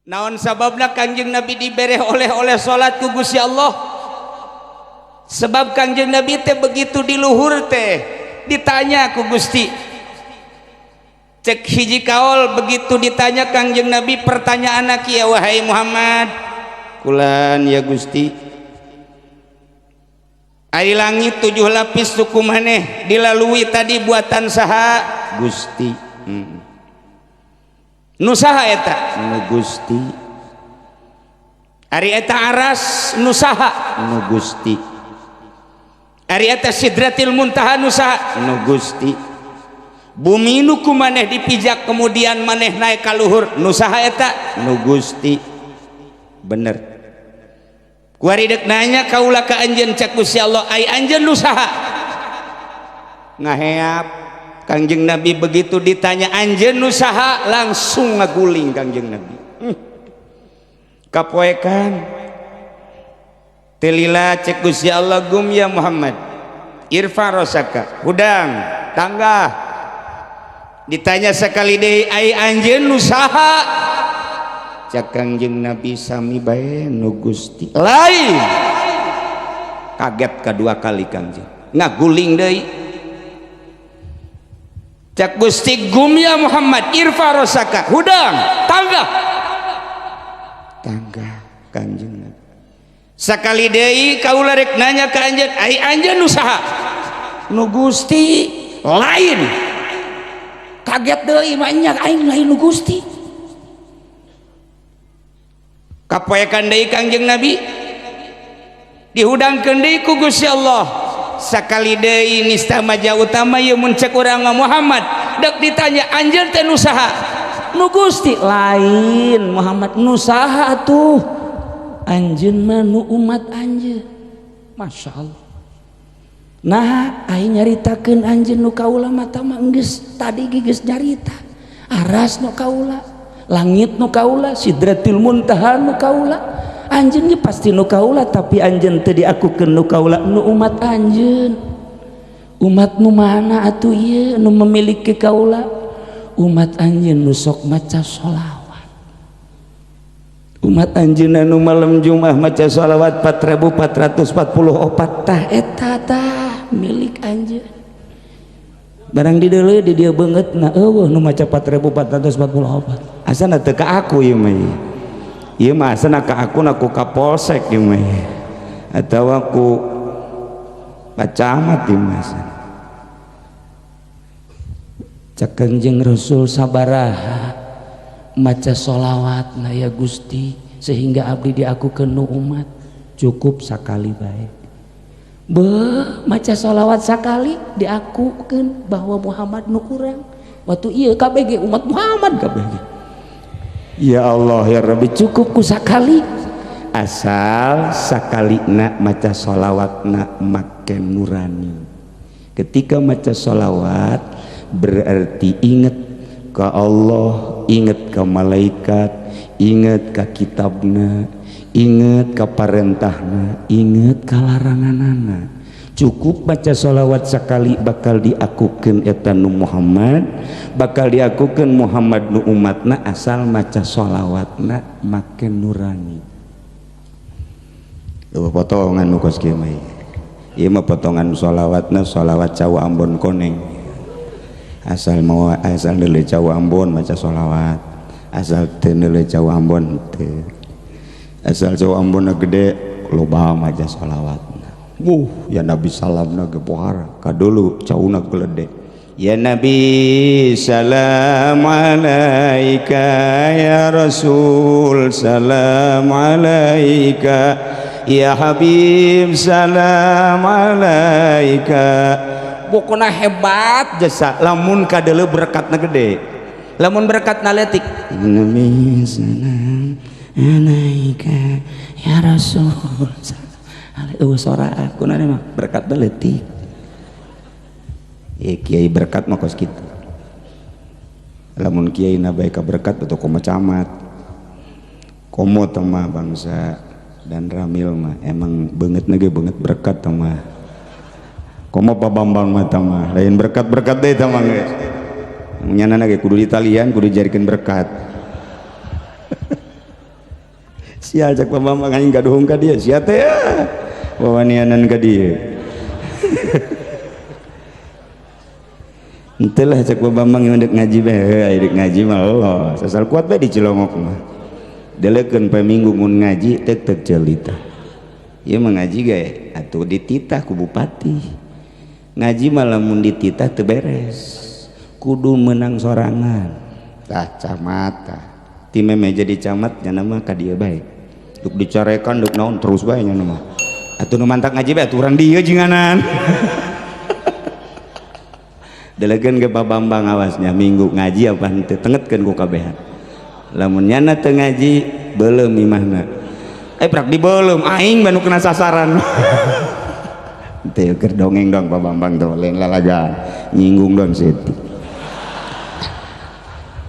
Naon sababna Kangjeng Nabi dibere oleh-oleh salat ku Gusti Allah? Sebab Kangjeng Nabi teh begitu di luhur teh ditanya ku Gusti. Cek hiji kaol, begitu ditanya Kangjeng Nabi, pertanyaan kieu, "Wahai Muhammad." "Kulan, ya Gusti." "Ari langit tujuh lapis suku maneh dilalui tadi buatan saha?" "Gusti." "Nu saha eta?" "Nu Gusti." "Ari eta aras nu saha?" "Nu Gusti." "Ari eta Sidratil Muntaha nu saha?" "Nu Gusti." "Bumi nu ku maneh dipijak, kemudian maneh naik ka luhur, nu saha eta?" "Nu Gusti." "Bener. Kuari dek nanya kaula ka anjeun," cek Gusti Allah, "ai anjeun nu saha?" Ngaheap Kangjeng Nabi. Begitu ditanya, "Anjeun nu saha?" langsung ngaguling Kangjeng Nabi. Kapoekan teu lila cek Gusti Allah, "Gum ya Muhammad, irfa rosaka." Hudang, tanggah. Ditanya sekali deui, "Ai anjeun nu saha?" Cek Kangjeng Nabi, "Sami bae, nu Gusti." Lain. Kaget kedua kali Kangjeng, ngaguling deui. Cek Gusti, "Gum ya Muhammad, irfa rosaka." Hudang, tanggah. Tanggah Kangjeng Nabi. "Sakali deui kaula rek nanya ka anjeun, ai anjeun nu saha?" "Nu Gusti." Lain. Kaget deui, "Mah aing lain nu Gusti." Kapoekan deui Kangjeng Nabi, dihudangkeun deui ku Gusti Allah. Sakali deui nista maja utama ieu mun cek urang Muhammad, dek ditanya, "Anjeun teh nu saha?" "Nu Gusti." "Lain, Muhammad. Nu saha atuh?" "Anjeun mah nu umat anjeun." Masya Allah. Nah, aing nyaritakeun anjeun nu kaula mata mah geus tadi geus nyarita aras nu kaula, langit nu kaula, Sidratil Muntaha nu kaula. Anjeun ge pasti nu kaula, tapi anjeun teu diakukeun nu kaula, nu umat anjeun. Umat nu mana atuh ieu nu memiliki kaula? Umat anjeun nu sok maca sholawat, umat anjeun anu malam Jumat maca sholawat 4444. Tah, eta tah milik anjeun. Barang di deuleu di dieu beungeut na eueuh nu maca 4444. Asana teu ka aku ieu mah. Ieu mah asana ka aku na ku kapolsek ieu mah atawa ku Pak Camat ieu mah asana. Cek Kanjeng Rasul, "Sabaraha maca sholawat na ya Gusti sehingga abdi diakukeun nu umat?" "Cukup sakali bae." Beuh, maca sholawat sakali diakukeun bahwa Muhammad nu urang. Waktu ieu KBG umat Muhammad KBG. Ya Allah ya Rabbi, cukup ku sakali, asal sakalina maca sholawatna make nurani. Ketika maca sholawat berarti inget ke Allah, inget ke malaikat, inget ke kitabna, inget ke parentahna, inget ke laranganana. Cukup baca sholawat sekali bakal diakukeun eta nu Muhammad, bakal diakukeun Muhammad nu umatna, asal maca sholawatna make nurani. Eueuh potongan nu kos kieu mah. Ieu mah potongan sholawatna, sholawat cau Ambon koneng. Asal mau, asal neuleuh cau Ambon maca sholawat, asal teu neuleuh cau Ambon teu. Asal cau Ambon gede loba maca sholawat. Wuh, ya Nabi salamna ge pohara kadulu cauna gelede. Ya Nabi salam alaika, ya Rasul salam alaika, ya Habib salam alaika. Pokona hebat jasa lamun kadeuleu berkatna gede, lamun berkatna leutik, Nabi salam alaika ya Rasul. Eueuh soraan kuna mah berkat leutik. Ya kiai berkat mah kos kitu. Lamun kiai na bae ka berkat atau komo camat, komo teh mah bangsa dan ramil mah emang beungeut ge beungeut berkat teh mah. Komo Pak Bambang mah teh mah lain berkat-berkat deui teh mah geus. Nyana ge kudu ditalian, kudu dijadikeun berkat. Sia cek Pak Bambang aing gaduhung ka dieu sia teh wawanianan ka dieu. Henteu lah cek Pak Bambang yang dek ngaji bae, dek ngaji mah Allah sasal kuat bae di Cilongok mah. Delekeun poe Minggu mun ngaji tek tek celita. Ieu mah ngaji ge atuh dititah ku bupati. Ngaji mah lamun dititah teu beres. Kudu menang sorangan. Tah camat tah. Ti meme jadi camat nya mah ka dieu bae. Duk dicarekan duk naon terus bae nya mah. Atuh nu mantak ngaji bae atuh urang dieu jinganan. Delegeun ke Pak Bambang awasnya minggu ngaji apa henteu tengetkeun ku kabehan. Lamun nyana teu ngaji beuleum imahna. Prak dibeuleum aing bae nu kena sasaran. Teu keur dongeng dong Pak Bambang tuh lain lalaga nyinggung dong seutik.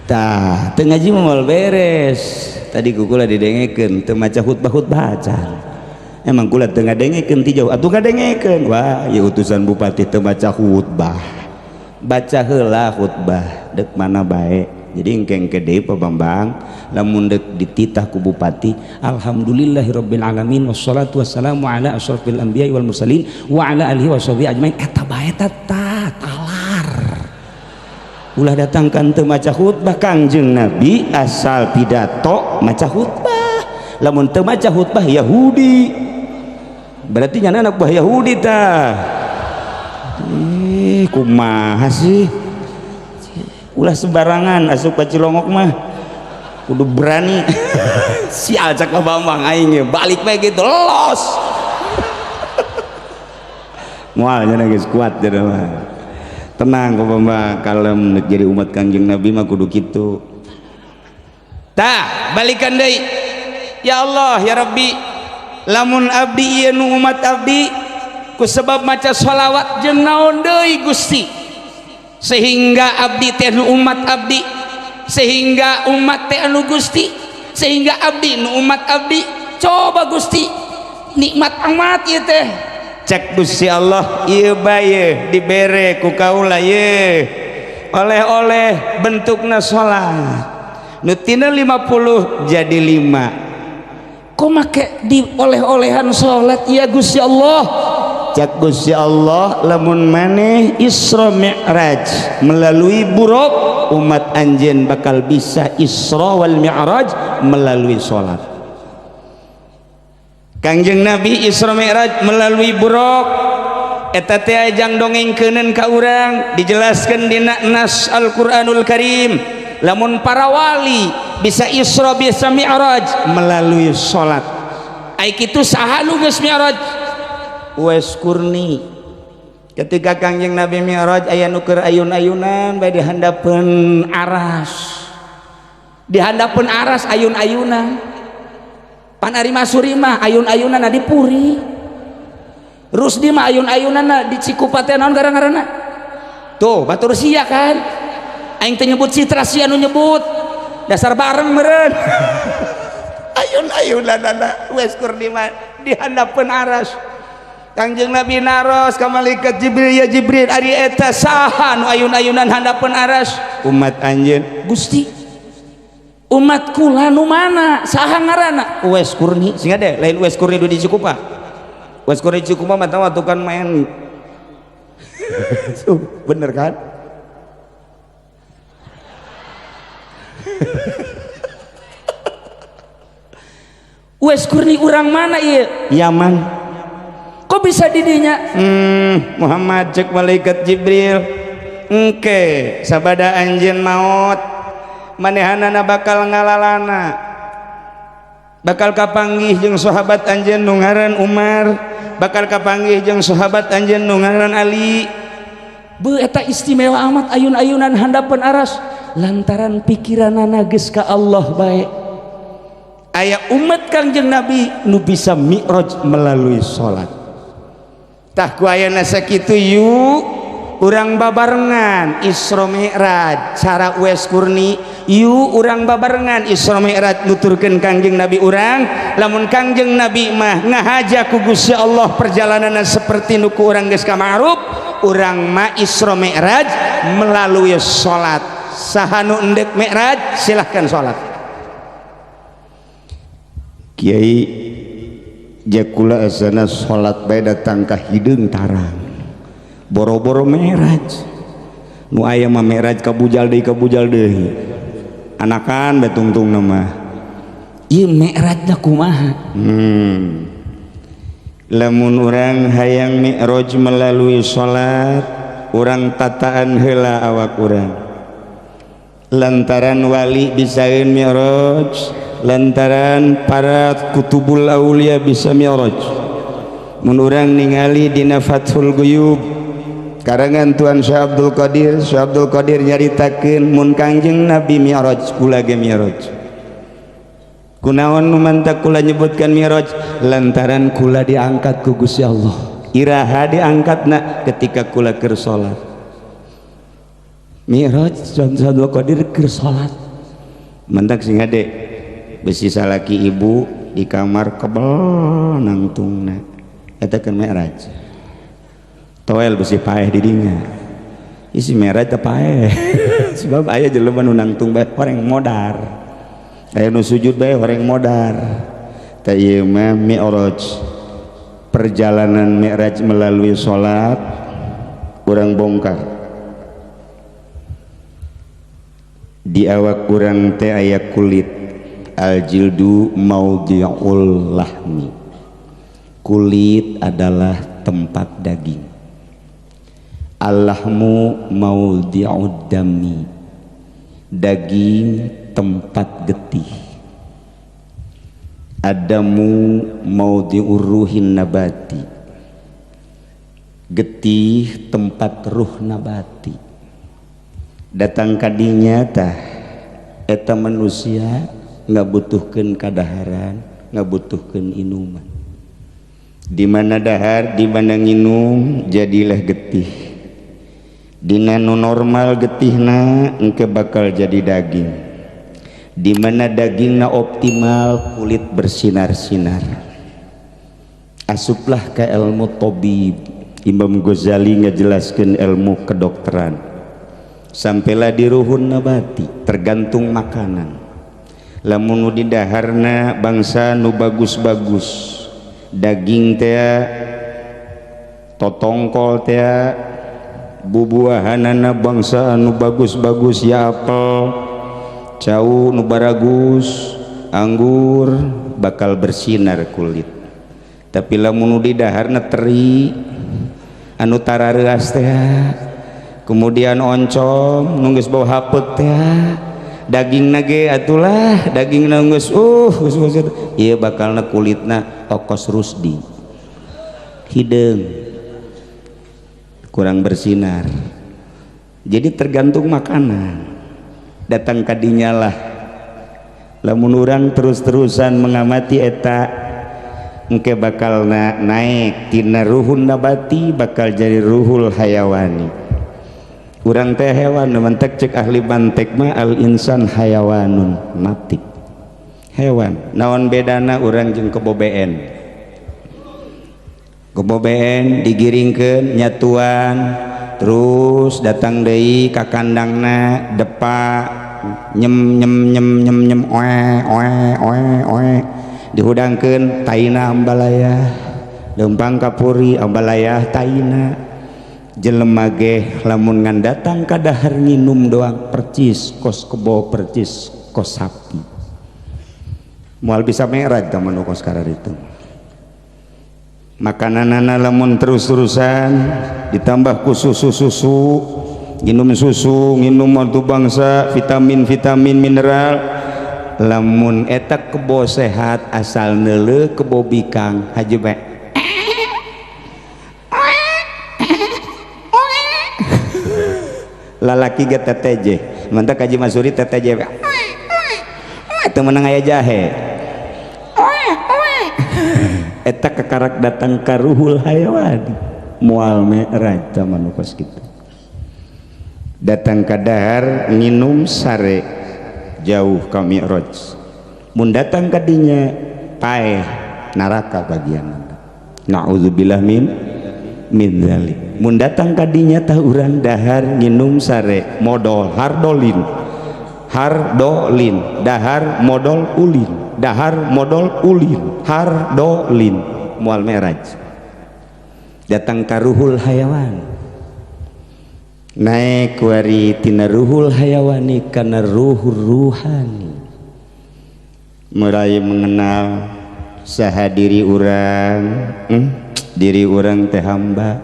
Tah teu ngaji mah moal beres. Tadi ku kula didengekeun teu maca khutbah-khutbah acan. Emang kula teu ngadengekeun ti jauh atuh ngadengekeun. Wah, ieu utusan bupati teu maca khutbah. Baca heula khutbah dek mana bae. Jadi engke deui Pak Bambang lamun dek dititah ku bupati alhamdulillahirabbil alamin wassalatu wassalamu ala asyrafil anbiya'i wal mursalin wa ala alihi washabihi ajmain eta bae tah talar. Ulah datangkan teu maca khutbah Kangjeng Nabi asal pidato maca khutbah. Lamun teu maca khutbah Yahudi. Berarti nyana anak buah Yahudi tah. Kumaha sih? Ulah sembarangan asup ka Cilongok mah. Kudu berani. Sial cak Pak Bambang aing ge balik bae gitu los. Moal nya geus kuat cenah mah. Tenang Pak Bambang, kalem jadi umat Kangjeng Nabi mah kudu kitu. Tah, balikan deui. Ya Allah, ya Rabbi, lamun abdi ieu nu umat abdi ku sebab maca sholawat jeung naon deui Gusti sehingga abdi teh nu umat abdi, sehingga umat teh anu Gusti, sehingga abdi nu umat abdi. Coba Gusti nikmat amat ieu teh. Cek Gusti Allah ieu bae dibere ku kaula ieu oleh-oleh bentukna salat nu tina 50 jadi 5. Kok make di oleh-olehan salat ya Gusti Allah? Cek Gusti Allah lamun maneh Isra Mi'raj melalui buruk umat anjeun bakal bisa Isra wal Mi'raj melalui salat. Kangjeng Nabi Isra Mi'raj melalui buruk eta teh ajang dongengkeuneun ka urang dijelaskeun dina nas Al-Qur'anul Karim lamun para wali bisa Isra bisa Mi'raj melalui salat. Ai kitu saha nu geus Mi'raj? Uwais Qurni. Ketika Kangjeng Nabi Mi'raj aya nu keur ayun-ayunan bae di handapeun aras. Di handapeun aras ayun-ayunan. Pan ari Masuri mah ayun-ayunan di Puri. Rusdi mah ayun-ayunan di Cikupa teh naon gara-garana? Tuh, batur sia kan. Aing teh nyebut Citra sia nu nyebut. Dasar bareng meureun. Ayun-ayunan Uwais Qurni mah di handapeun aras. Kangjeng Nabi naros ka malaikat Jibril, ya Jibril ari eta saha nu ayun-ayunan handapeun aras? Umat anjeun. Gusti, umat kula nu mana? Saha ngaranna? Uwais Qurni. Sing ade lain Uwais Qurni di Cikupa. Uwais Qurni Cikupa mah tahu atuh kan main. Bener kan? Uwais Qurni urang mana ieu? Yaman. Kok bisa didinya? Muhammad cek malaikat Jibril engke sabada anjeun maot manehanana bakal ngalalana bakal kapanggih jeung sahabat anjeun nu ngaran Umar, bakal kapanggih jeung sahabat anjeun nu ngaran Ali. Beuh eta istimewa amat ayun-ayunan handapeun aras lantaran pikiranana geus ka Allah bae. Aya umat Kangjeng Nabi nu bisa mi'raj melalui salat. Tah ku ayana sakitu yuk urang babarengan Isra Mi'raj cara Uwais Qurni yuk urang babarengan Isra Mi'raj nuturkeun Kangjeng Nabi urang. Lamun Kangjeng Nabi mah ngahaja ku Gusti Allah perjalananna seperti nu ku urang geus kama'ruf, urang mah Isra Mi'raj melalui salat. Saha nu endek Mi'raj silahkan salat. Kiai jakula asana salat bae datang ka hideung tarang boro-boro mi'raj nu aya mah mi'raj ka bujal deui ka bujal deui anakan bae tungtungna mah. Ieu mi'rajna kumaha? Lamun urang hayang mi'raj melalui salat, urang tataan heula awak urang, lantaran wali bisaeun mi'raj, lantaran para kutubul aulia bisa mi'raj. Mun urang ningali dina Fathul Guyub karangan Tuan Syekh Abdul Qadir, Syekh Abdul Qadir nyaritakeun mun Kangjeng Nabi mi'raj, kula ge mi'raj. Kunaon nu mantak kula nyebutkan mi'raj? Lantaran kula diangkat ku Gusti Allah. Iraha diangkatna? Ketika kula keur salat. Mi'raj Tuan Syekh Abdul Qadir keur salat. Mantak sing hade besi salaki ibu di kamar kebel nangtungna, eta kan mi'raj. Toel besi paeh di dinya, isi mi'raj teh paeh, sebab aya jelema nu nangtung bae horeng modar, aya nu sujud bae horeng modar. Tah, ieu mah mi'raj, perjalanan mi'raj melalui salat. Urang bongkar di awak urang teh aya kulit, al-jildu maudhi'ul lahmi, kulit adalah tempat daging, al-lahmu maudhi'ud dami, daging tempat getih, adamu maudhi'ur ruhin nabati, getih tempat ruh nabati. Datang kadinya tah eta manusia ngabutuhkeun kadaharan, ngabutuhkeun inuman. Di mana dahar, di mana nginum, jadilah getih. Dina nu normal getihna engke bakal jadi daging. Di mana dagingna optimal, kulit bersinar-sinar. Asuplah ke ilmu tabib. Imam Ghazali ngajelaskeun ilmu kedokteran. Sampailah di ruhun nabati, tergantung makanan. Lamun nu didaharna bangsa nu bagus-bagus, daging teh, totongkol teh, bubuahanana bangsa anu bagus-bagus ya, apel, cau nu baragus, anggur, bakal bersinar kulit. Tapi lamun nu didaharna teri anu tarareas teh, kemudian oncom nu geus bau hapeuk teh, daging nage atulah daging geus geus geus ieu bakalna kulitna okos rusdi, hideung, kurang bersinar. Jadi tergantung makanan. Datang kadinya lah, lamun urang terus-terusan mengamati eta, engke bakal naik tina ruhun nabati bakal jadi ruhul hayawani. Urang teh hewan, mantek cek ahli mantek mah al insan hayawanun natik, hewan. Naon bedana urang jeung kebo BN? Kebo BN digiringkeun nyatuan, terus datang deui ka kandangna, depa nyem nyem nyem nyem nyem, oe oe oe oe, dihudangkeun taina ambalaya, leumpang kapuri ambalaya taina. Jelema ge lamun ngan datang ka dahar nginum doang, percis kos kebo, percis kos sapi, moal bisa mi'raj ka manu kos kararitu. Makananana lamun terus-terusan ditambah ku susu-susu, minum susu, nginum waktu bangsa vitamin-vitamin mineral, lamun eta kebo sehat, asal neuleuh kebo bikang haji bae. Lalaki ge TTJ, mantak Haji Masuri TTJ teu meunang aya jahe. Eta kekarak datang ka ruhul hayawan, moal mi'raj manu kos kitu. Datang ka dahar nginum sare, jauh ka mi'raj. Mun datang ka dinya paeh, neraka bagian. Na'udzubillah min dzalik. Mun datang ka dinya tah urang dahar nginum sare, modol hardolin. Hardolin, dahar modol ulin, dahar modol ulin, hardolin, moal mi'raj. Datang ka ruhul hayawan, naik wari tina ruhul hayawani kana ruhul ruhani, mulai mengenal saha diri urang. Diri urang teh hamba,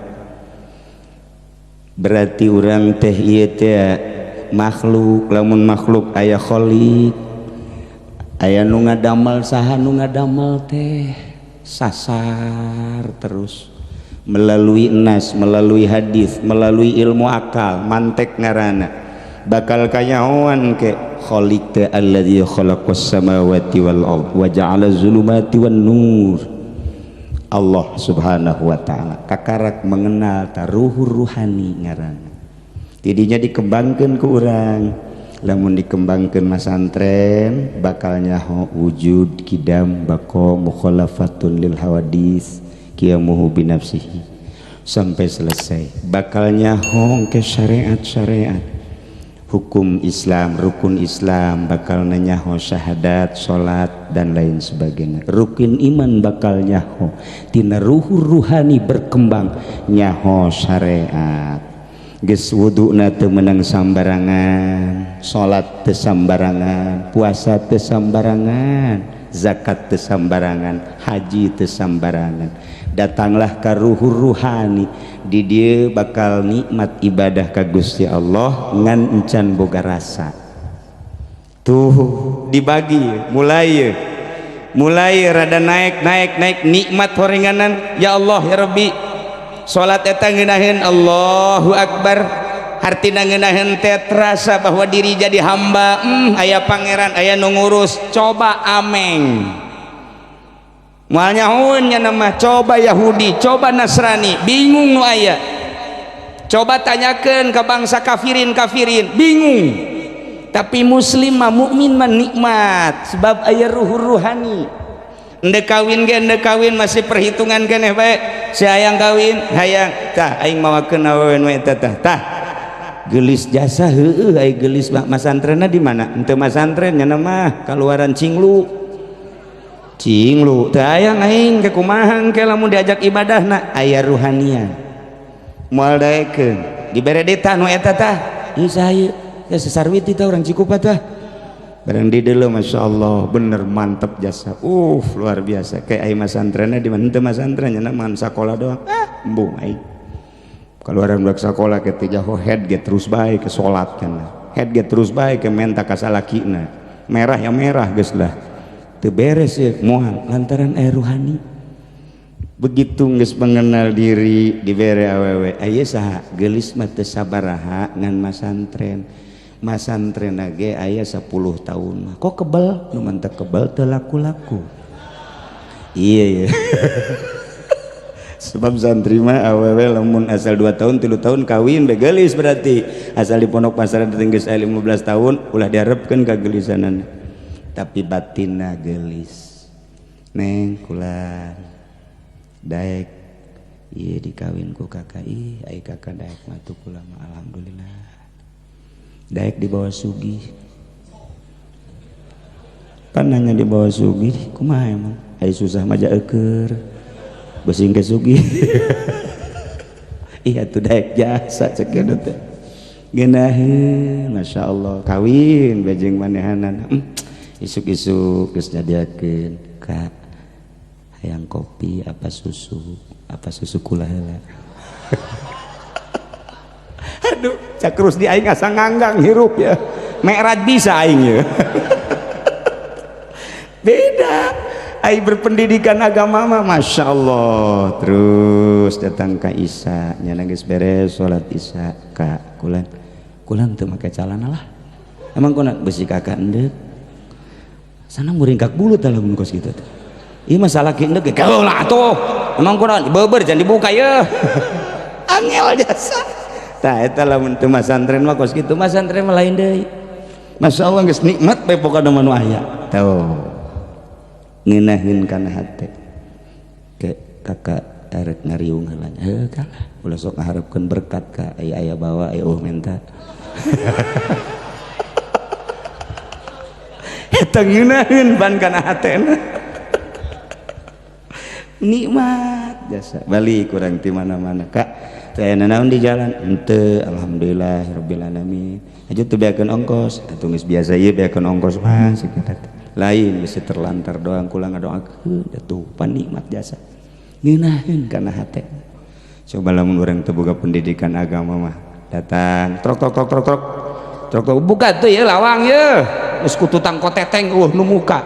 berarti urang teh ieu teh makhluk. Lamun makhluk aya kholik, aya nu ngadamel. Saha nu ngadamel teh? Sasar terus melalui nas, melalui hadis, melalui ilmu akal, mantek ngarana, bakal kanyahoan ke kholik teh alladzi khalaqas samawati wal ard wa ja'ala zulumati wan nur, Allah Subhanahu wa Ta'ala. Kakarak mengenal taruhur ruhani ngaranna, tidinya dikembangkan ke urang. Lamun dikembangkan masantren, bakal nyaho wujud, kidam, bako, mukhalafatun lil hawadis, qiyamuhu binafsihi, sampai selesai. Bakal nyaho ke syariat-syariat hukum Islam, rukun Islam, bakal nyaho syahadat, salat, dan lain sebagainya, rukun iman. Bakal nyaho tina ruhu ruhani berkembang, nyaho syariat. Geus wuduna teu meunang sambarangan, salat teu sambarangan, puasa teu sambarangan, zakat teu sambarangan, haji teu sambarangan. Datanglah ka ruhur ruhani, di dieu bakal nikmat ibadah ka Gusti Allah ngan encan boga rasa. Tuh dibagi, mulai mulai rada naik naik naik, nikmat horenganan. Ya Allah, ya Rabbi, salat eta ngeunaheun, Allahu Akbar, hartina ngeunaheun teh terasa bahwa diri jadi hamba, aya pangeran, aya nu ngurus. Coba ameng, moal nyahoeun nya mah. Coba Yahudi, coba Nasrani, bingung nu aya. Coba tanyakeun ke bangsa kafirin kafirin, bingung. Tapi muslim mah, mukmin mah nikmat sebab aya ruhur ruhani. Endek kawin ge, endek kawin masih perhitungan keneh bae. Si hayang kawin, hayang tah, aing mawakeun awewe nu eta tah. Tah geulis jasa, heueuh, ai geulis mah. Masantrenna di mana? Henteu masantren nya mah, kaluaran cinglu cinglu teu hayang aing ke. Kumaha engke lamun diajak ibadahna? Aya ruhanian, moal daekeun. Dibere tah nu eta tah, ieu saha ieu ya? Sesarwiti tah, urang Cikupa tah. Barang di dulu, masya Allah, bener mantep jasa, luar biasa. Kayak ai masantrenna di mana? Henteu masantren nya mah, sakola doang. Ah, embung aing keluaran budak sekolah ke tiga head ge terus bae ke salat kan, head ge terus bae ke menta ka salakina, merah ya merah, geus lah, teu beres ya moal, lantaran air ruhani. Begitu geus mengenal diri, dibere awewe, aya saha geulis mah teu sabaraha ngan masantren. Masantren ge aya 10 tahun mah kok kebel, nu mantep kebel teu laku-laku. Iya ya, sebab santri mah awewe lamun asal 2 tahun, 3 tahun kawin begelis. Berarti asal di pondok pesantren geus aya 15 tahun, ulah diharapkeun kagelisanan, tapi batinna gelis. Neng, kulan daek iya dikawin ku kakak? Ih, ai kakak daek mah tuh kula mah alhamdulillah. Daek dibawa sugih? Kan nanya dibawa sugih kumaha emang? Ai susah mah eueur besing ke sugih. Iya tuh, daek jasa cek teh geunaheun. Masya Allah, kawin bejeng manehanan. Isuk-isuk geus nyadiakeun, "Kak, hayang kopi apa susu?" "Apa susu kula heula." Aduh, cak di aing asa nganggang hirup ya. Mi'raj bisa aing ya. Beda ai berpendidikan agama mah, masya Allah. Terus datang ke Isya nya, geus beres salat Isya, "Kak, kulan kulan teu make calana lah." "Emang kuna?" "Besi kakak endek sana muringkak bulu tah." Lamun kos kitu teh ieu masalah ki endek ge lah atuh. "Emang kuna?" "Beber, jangan dibuka ya." Angel jasa. Tah eta lamun teu masantren mah kos kitu. Masantren mah lain deui, masya Allah, geus nikmat bae pokona mah nu aya. Tuh ngeunaheun kana hate ke kakak erek ngariung heula. Heuh, kalah ulah sok ngaharepkeun berkat ka aya, aya bawa aya, oh menta. Eta ngeunaheun ban kana hatena. Nikmat jasa balik kurang ti mana-mana kak. Teu aya naon di jalan henteu, alhamdulillah rabbil alamin. Aja teu beakeun ongkos, atuh geus biasa ieu beakeun ongkos mah sakitu. Lain bisi terlantar doang kula ngadoakeun atuh pan nikmat jasa. Ngeunaheun kana hate. Coba lamun urang teu boga pendidikan agama mah datang trok trok trok trok trok trok trok buka tuh ya lawang ya. Geus kututang koteteng eueuh nu muka.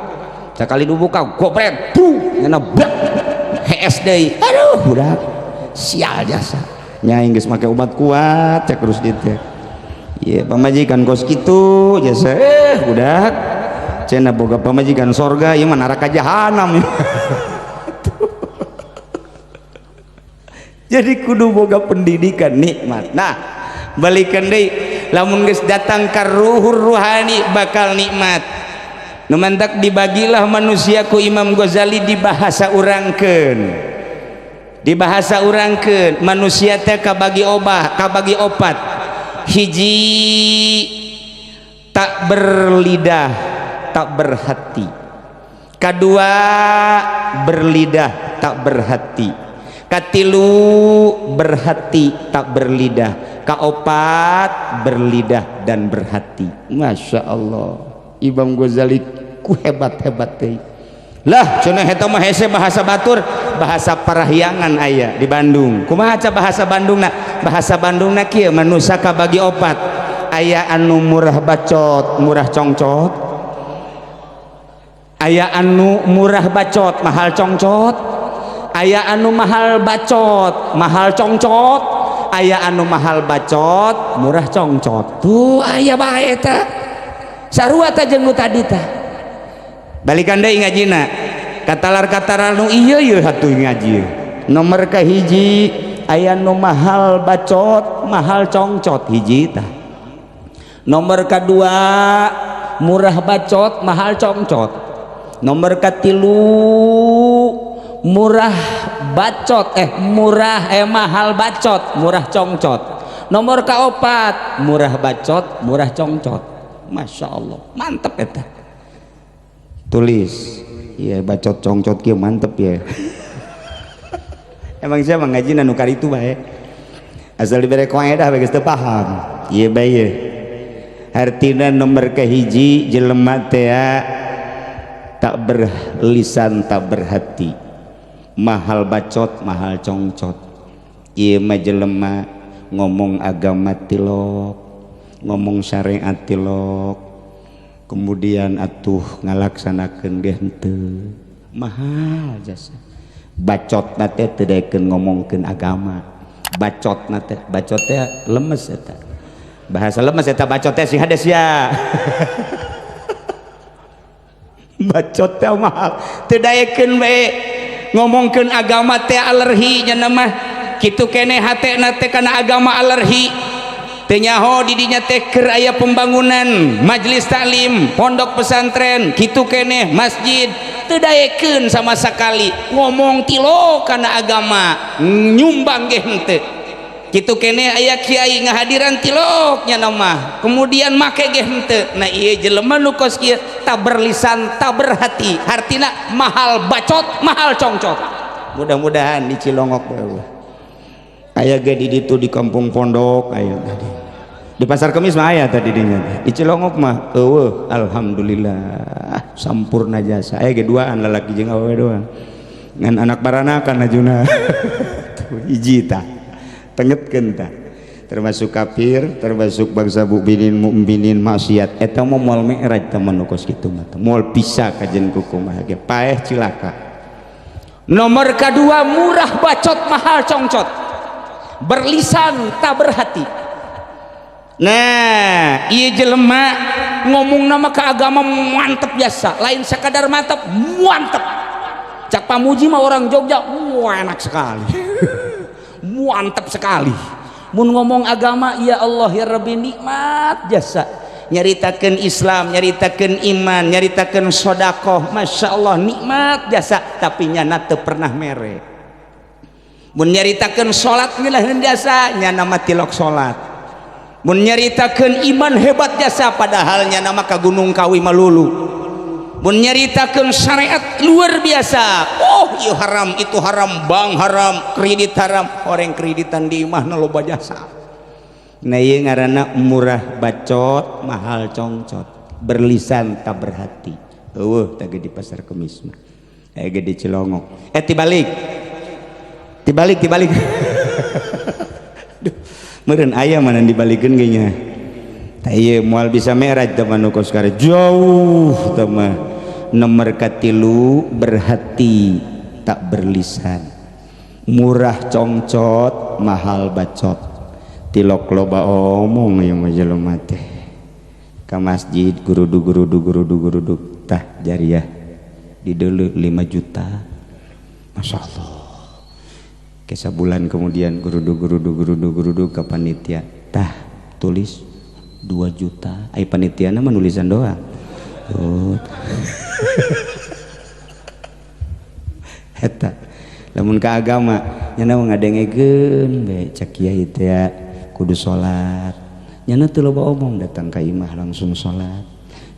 Sakali nu buka gobret buh nyana bak hees deui. Aduh budak sial jasa. Nya geus make obat kuat cek Rusdi teh. Ieu pamajikan kos kitu jasa budak. Cenah boga pamajikan sorga ieu mah neraka jahanam. Jadi kudu boga pendidikan nikmat. Nah, balikan deui lamun geus datang ka ruhur ruhani bakal nikmat. Nu mantak dibagilah manusia ku Imam Ghazali di bahasa urangkeun. Di bahasa urangkeun manusia teh kabagi obah, kabagi opat. Hiji tak berlidah, tak berhati. Kedua berlidah, tak berhati. Katilu berhati, tak berlidah. Kaopat berlidah dan berhati. Masya Allah, Imam Ghazali ku hebat-hebat teh. Lah cenah eta mah hese bahasa batur, bahasa Parahyangan aya di Bandung. Kumaha ca bahasa Bandungna? Bahasa Bandungna kieu manusia kabagi opat. Aya anu murah bacot, murah congcot. Aya anu murah bacot, mahal congcot. Aya anu mahal bacot, mahal congcot. Aya anu mahal bacot, murah congcot. Tuh aya bae eta. Sarua teh jeung nu tadi tah. Balikan deui ngajina. Katalar-katalar nu ieu ieu hatuh ngaji. Nomor kahiji aya nu mahal bacot, mahal congcot hiji tah. Nomor kadua murah bacot, mahal congcot. Nomor katilu murah bacot murah mahal bacot, murah congcot. Nomor kaopat murah bacot, murah congcot. Masya Allah, mantep eta. Tulis ya bacot congcot kieu mantep ya. Emang saya ngaji nu karitu bae. Asal dibere kaedah bae geus teu paham. Ieu bae ye. Artina nomor kahiji jelema teh tak berlisan tak berhati, mahal bacot mahal congcot. Ieu mah jelema ngomong agama tilok, ngomong syariat tilok, kemudian atuh ngalaksanakeun ge henteu, mahal jasa. Bacotna teh teu daekeun ngomongkeun agama. Bacotna teh, bacot teh lemes eta. Bahasa lemes eta bacot teh sing hades ya. Bacot teh mahal teu daekeun bae ngomongkeun agama teh alerhi nya mah. Kitu keneh hatena teh kana agama alerhi. Teu nyaho di dinya teh keur aya pembangunan majelis taklim, pondok pesantren, kitu keneh masjid teu daekeun sama sekali ngomong tilo kana agama, nyumbang ge henteu. Kitu keneh aya kiai ngahadiran tilok nya mah, kemudian make ge henteu. Nah ieu jelema nu kos kieu tak berlisan tak berhati, hartina mahal bacot mahal congcot. Mudah-mudahan di Cilongok bae aya ge di ditu di kampung pondok aya tadi. Di pasar Kemis mah aya tadi dinya. Di Cilongok mah eueuh, alhamdulillah sampurna jasa. Aya ge duaan lalaki jeung awewe doang. Ngan anak baranakan ajuna. Hiji tah. Tengetkeun tah. Termasuk kafir, termasuk bangsa mukminin mukminin maksiat. Eta mah moal mi'raj teh nu kos kitu mah. Moal bisa kajen kumaha ge paeh cilaka. Nomor kedua murah bacot mahal congcot. Berlisan tak berhati. Nah, ieu jelema ngomong nama ke agama mantep biasa, lain sekadar mantep, mantep. Cak Pamuji mah orang Jogja, wah enak sekali. Mantep sekali. Mun ngomong agama, ya Allah ya Rabbi nikmat jasa. Nyaritakeun Islam, nyaritakeun iman, nyaritakeun sodakoh, masya Allah nikmat jasa. Tapi nyana teu pernah mere. Mun nyaritakeun salat ngeunaheun jasa, nyana mah tilok salat. Mun nyaritakeun iman hebat jasa, padahal nyana mah ka Gunung Kawi malulu. Mun nyaritakeun syariat luar biasa. Oh, ieu haram, itu haram, bank haram, kredit haram, orang kreditan di imahna loba jasa. Nah, ieu ngaranna murah bacot, mahal congcot, berlisan tak berhati. Eueuh tah di Pasar Kemis mah. Aya ge di Cilongok. Eh, tibalik. Tibalik, tibalik. Duh, meureun aya mana dibalikeun ge nya. Tah ieu moal bisa mi'raj teh mah nu kos jauh teh mah. Nomor katilu, berhati tak berlisan, murah congcot, mahal bacot. Tilok loba omong ieu mah jelema teh ka masjid gurudug gurudug gurudug gurudug, tah jariah dideuleu 5 juta, Masya Allah. Ke bulan kemudian gurudug gurudug gurudug gurudug ke panitia, tah tulis 2 juta. Ai panitia mah nulisan doang. Oh. Eta lamun ka agama nyana ngadengekeun bae, cek kiai teh kudu salat, nyana teu loba omong, datang ka imah langsung salat.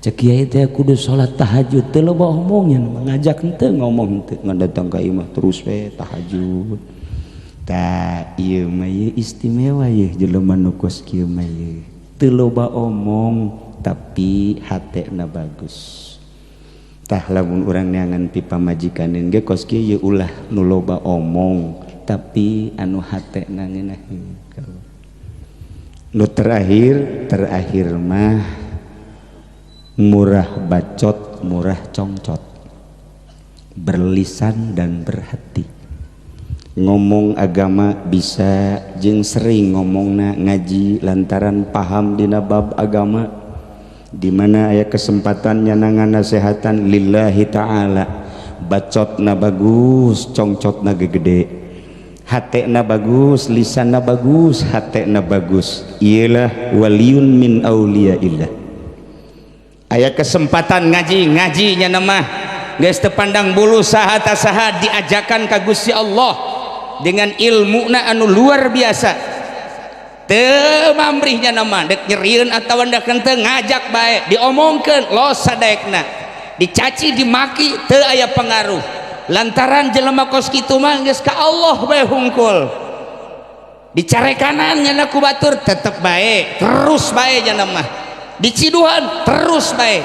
Cek kiai teh kudu salat tahajud, teu loba omong nyana, ngajak henteu, ngomong henteu, ngan datang ka imah terus we tahajud. Tah ieu mah ieu istimewa ieu jelema nu kos kieu mah, ieu teu loba omong tapi hatena bagus. Tah lamun urang neangan pipamajikaneun ge kos kieu ye, ulah nu loba omong tapi anu hatena ngeunaheun. Nu terakhir, terakhir mah murah bacot, murah congcot, berlisan dan berhati. Ngomong agama bisa jeung sering ngomongna ngaji lantaran paham dina bab agama. Di mana aya kesempatan nyanangan nasehatan lillahi ta'ala, bacotna bagus, congcotna gede, hatena bagus, lisanna bagus, hatena bagus, ialah waliun min auliyaillah. Aya kesempatan ngaji, ngajinya nama geus teu pandang bulu saha ta saha, diajakan ka Gusti Allah dengan ilmuna anu luar biasa. Teu mamrihnya nama dek nyerieun atawa dek henteu, ngajak bae, diomongkeun los sadaekna, dicaci dimaki teu aya pengaruh, lantaran jelema kos kitu mah geus ka Allah bae hungkul. Dicarekanan nyana ku batur tetep bae, terus bae nyana mah, diciduhan terus bae,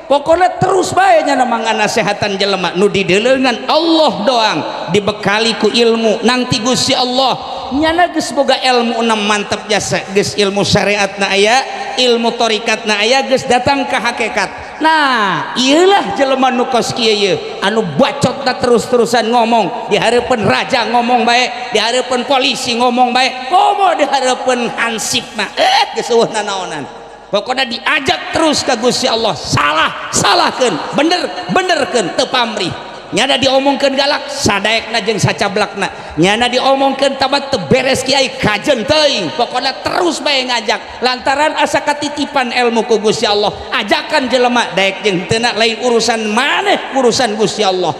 pokoknya terus bae nyana mah nganasehatan jelema nu dideuleungan Allah doang, dibekali ku ilmu nanti Gusti Allah. Nyana geus boga ilmu na mantep jasa, geus ilmu syariat na aya, ilmu thorikat na aya, geus datang ke hakikat. Nah, iyalah jelema nu kos kieu ye, anu bacotna terus-terusan ngomong di hareupeun raja ngomong bae, di hareupeun polisi ngomong bae, komo di hareupeun hansipna, eh geus eueuh nanaonan. Pokoknya diajak terus ke Gusti Allah, salah salahkeun, bener benerkeun, teu pamrih. Nyana diomongkeun galak sadaekna jeung sacablakna, nyana diomongkeun tamat teu beres kiai kajen teuing, pokoknya terus bae ngajak lantaran asa katitipan ilmu ku Gusti Allah. Ajakan jelema daek jeung teu lain urusan maneh, urusan Gusti Allah.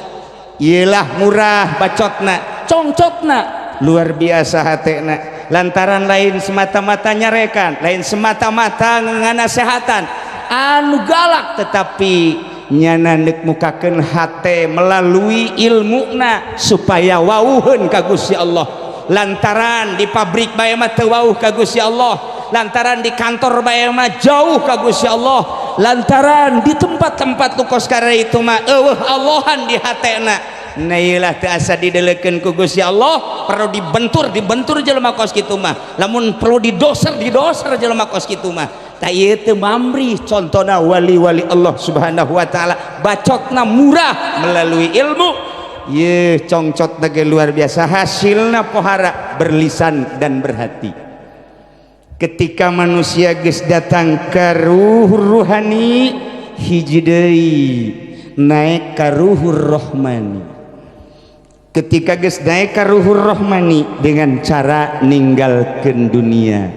Iyalah murah bacotna, congcotna luar biasa hatena, lantaran lain semata-mata nyarekan, lain semata-mata nganasehatan anu galak, tetapi nyana neuk mukakeun hate melalui ilmuna supaya wauheun ka Gusti Allah. Lantaran di pabrik bae mah teu wauh ka Gusti Allah, lantaran di kantor bae mah jauh ka Gusti Allah, lantaran di tempat-tempat nu kos itu mah eueuh Allahan di hatena. Nah, iyalah teu asa didelekeun ku Gusti Allah, perlu dibentur dibentur jelema kos kitu mah, lamun perlu didoser didoser jelema kos kitu mah. Tah ieu teu mamrih, contona wali-wali Allah Subhanahu wa taala, bacotna murah melalui ilmu ye, congcotna ge luar biasa hasilna, pohara berlisan dan berhati. Ketika manusia geus datang ka ruh ruhani, hiji deui naik ka ruhur rohmani. Ketika geus naik ka ruhur rohmani dengan cara ninggalkeun dunia,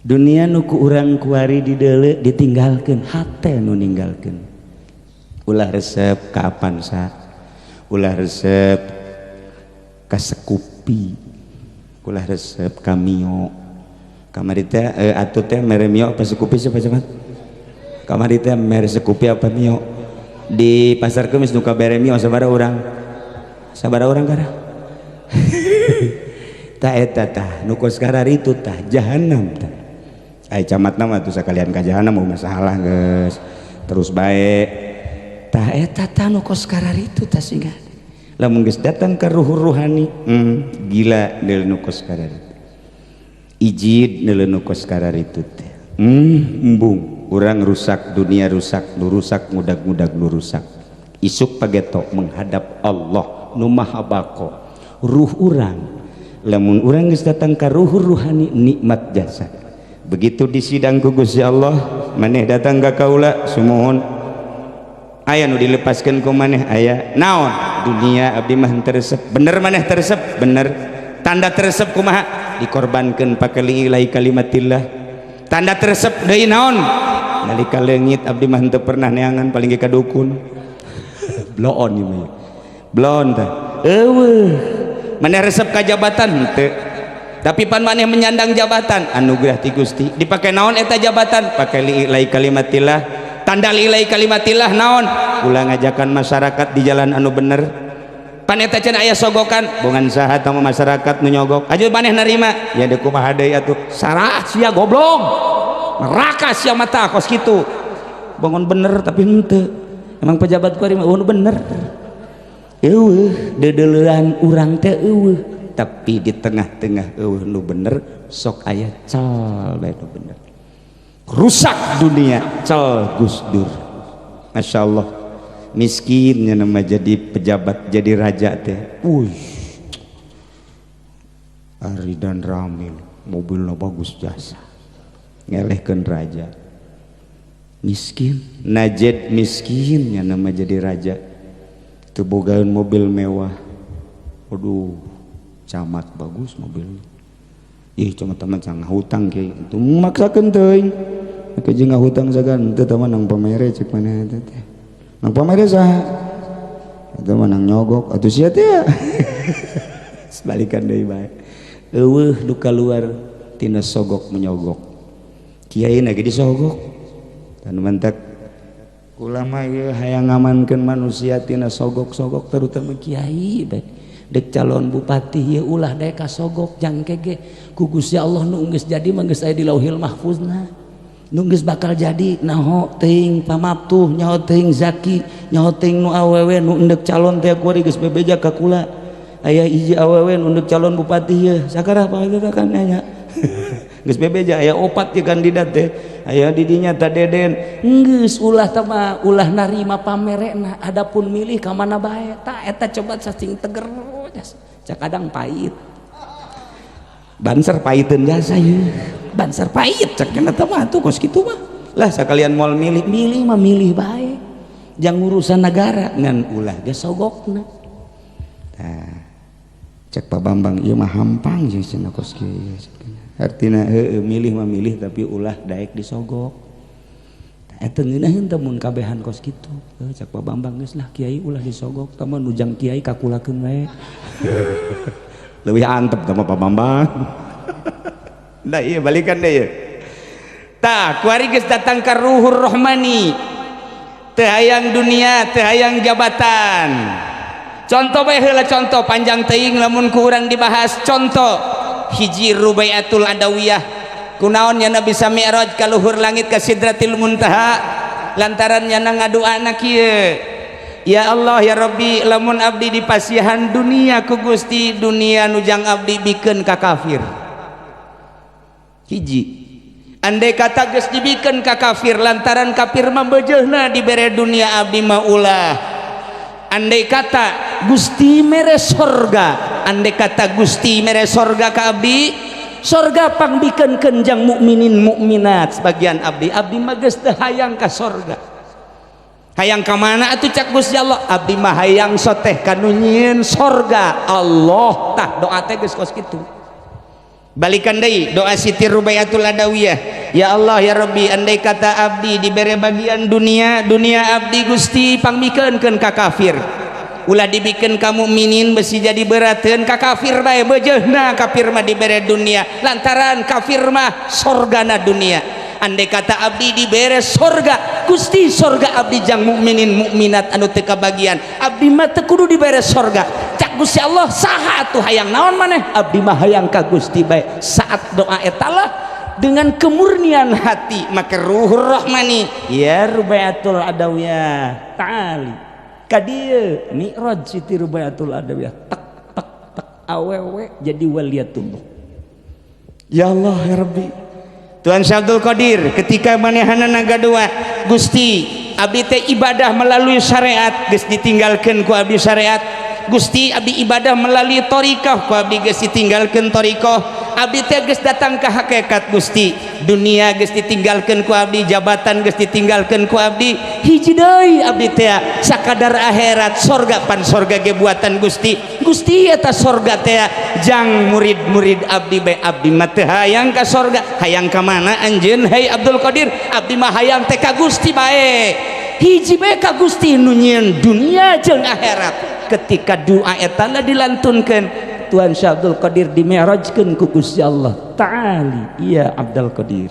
dunia nu ku urang kuari dideuleu ditinggalkeun, hate nu ninggalkeun. Ulah resep ka Avanza, ulah resep ka Scoopy, ulah resep ka Mio. Kamari teh atuh teh mere Mio apa Scoopy, siapa cepat? Kamari teh mere Scoopy apa Mio di Pasar Kemis, nu kabere Mio sabaraha urang, sabaraha urang kara. Tah, eta tah nu kos kararitu tah jahanam tah. Ai camat mah tuh sakalian ka jahanam, mau masalah geus terus bae. Tah, eta tah nu kos kararitu tah, sehingga lamun geus datang ke ruh ruhani, gila deul nu kos kararitu, ijid deul nu kos kararitu teh. Embung urang rusak, dunia rusak, nu rusak ngudag-ngudag nu rusak. Isuk pageto menghadap Allah nu Maha Bako. Ruh urang, lamun urang geus datang ka ruh ruhani, nikmat jasa. Begitu disidang ku Gusti Allah, maneh datang ka kaula, sumuhun, aya nu dilepaskeun ku maneh? Aya naon? Dunia abdi mah teu resep. Bener maneh teu resep? Bener. Tanda teu resep kumaha? Dikorbankeun pake lillahi kalimatillah. Tanda teu resep deui naon? Nalika leungit abdi mah teu pernah neangan, paling ge ka dukun. Bloon ieu mah, bloon tah. Eueuh, maneh resep ka jabatan henteu? Tapi pan maneh menyandang jabatan anugerah ti Gusti. Dipake naon eta jabatan? Pake lillahi kalimatillah. Tanda lillahi kalimatillah naon? Ulah ngajakan masyarakat di jalan anu bener. Pan eta can aya sogokan, bongan saha tama masyarakat nu nyogok aju maneh narima ya? Deuk kumaha deui atuh? Sarah sia, goblok, neraka sia mata kos kitu. Bangun bener tapi henteu. Emang pejabat kuari mah bener? Eueuh, dedeleuan urang teh eueuh, tapi di tengah-tengah eueuh nu bener sok aya cal bae nu bener. Rusak dunia cal Gus Dur. Masya Allah, miskinnya nama jadi pejabat, jadi raja teh. Wih, Ridwan Kamil mobilnya bagus jasa, ngelehkeun raja miskin. Najed miskinnya nama jadi raja teu bogaeun mobil mewah. Waduh, camat bagus mobilnya. Ih, cuma teman jangan hutang kiai itu maksakeun teuing. Ke jeung ngahutang sagan teu teman nang pamere, cek maneh eta teh. Nang pamere saha? Eta mah nang nyogok atuh sia teh. Sebalikan deui bae. Eueuh nu kaluar tina sogok menyogok. Kiai na ge disogok. Dan mantak ulama ieu hayang ngamankeun manusia tina sogok-sogok, terutama kiai bae. Dek calon bupati ieu ulah daek kasogok, jangke ge ku Gusti Allah nu geus jadi mah geus aya di Lauhil Mahfuzna. Nu geus bakal jadi naho teuing pamaptuh, nyaho teuing zaki, nyaho teuing nu awewe nu endek calon teh. Kuari geus bebeja ka kula, aya hiji awewe nu endek calon bupati ieu sakarah pangageuna kan nanya, geus bebeja aya opat ye kandidat teh, aya di dinya ta Deden. Geus ulah tama ulah narima pamerena, adapun milih ka mana bae. Tah, eta coba cacing teger jasa, kadang pahit Banser, pahiteun jasa ye Banser pahit cek eta mah tuh kos kitu mah lah. Sekalian moal milih, milih mah milih bae jang urusan negara, ngan ulah ge sogokna. Tah, cek Pak Bambang ieu mah hampang jeung cenah kos kieu. Artina heueuh, milih mah milih, tapi ulah daek disogok. Tah, eta ngeunaheun teh mun kabehan kos kitu. Heuh, cek Pak Bambang geus lah kiai ulah disogok, tah mah nu jang kiai kakulakeun wae leuwih antep sama Pak Bambang. Nah iya, balikan deh ya. Tah, kuari geus datang ka ruhur rohmani, teu hayang dunia, teu hayang jabatan. Contoh bae heula, contoh panjang teuing lamun ku urang dibahas. Contoh hiji, Rubaiatul Adawiyah. Kunaon nya bisa mi'raj ka luhur langit, ka Sidratil Muntaha? Lantaran nya ngaduana kieu, "Ya Allah, ya Rabbi, lamun abdi dipasihan dunia ku Gusti, dunia nujang abdi bikeun ka kafir." Hiji, andai kata geus dibikeun ka kafir, lantaran kafir mah beujeuna dibere dunia, abdi mah ulah. Andai kata Gusti mere sorga, andai kata Gusti mere sorga ka abdi, sorga pangbikeun jang mukminin mukminat sebagian abdi, abdi mah geus teu hayang ka sorga. Hayang ka mana atuh? Cak Gusti Allah, abdi mah hayang soteh kanu nyieun sorga Allah. Tah, doa teh geus kos kitu. Balikan deui doa Siti Rubaiatul Adawiyah, "Ya Allah, ya Rabbi, andai kata abdi dibere bagian dunia, dunia abdi Gusti pangmikeunkeun ka kafir, ulah dibikeun ka mukminin, besi jadi berateun, ka kafir bae, beujeuna kafir mah dibere dunia, lantaran kafir mah sorgana dunia. Andai kata abdi dibere sorga, Gusti, sorga abdi jang mukminin mukminat anu teu kabagian, abdi mah teu kudu dibere sorga. Cak Gusti Allah, saha atuh, hayang naon maneh? Abdi mah hayang ka Gusti bae. Saat doa eta lah dengan kemurnian hati, maka ruhur rahmani, ya Rubaiatul Adawiyah, ta'ali kadieu. Mi'raj Siti Rubaiatul Adawiyah, tek tek tek, awewe jadi waliyatullah. Ya Allah, ya Rabbi. Tuan Syabdul Qadir ketika manehanana dua, Gusti, abdi teh ibadah melalui syariat geus ditinggalkeun ku abdi syariat. Gusti, abdi ibadah melalui thariqah, ku abdi geus ditinggalkeun thariqah. Abdi teh geus datang ke hakikat. Gusti, dunia geus ditinggalkeun ku abdi, jabatan geus ditinggalkeun ku abdi, hiji deui abdi teh sakadar akhirat, sorga. Pan sorga ge buatan Gusti. Gusti, eta sorga teh jang murid-murid abdi bae, abdi mah teu hayang ka sorga. Hayang ka mana anjeun, hei Abdul Qadir? Abdi mah hayang teh ka Gusti bae, hiji bae, ka Gusti nu nyieun dunia jeung akhirat. Ketika doa eta dilantunkeun, Tuhan Syekh Abdul Qadir dimi'rajkeun ku Gusti Allah. Ta'ali iya Abdul Qadir.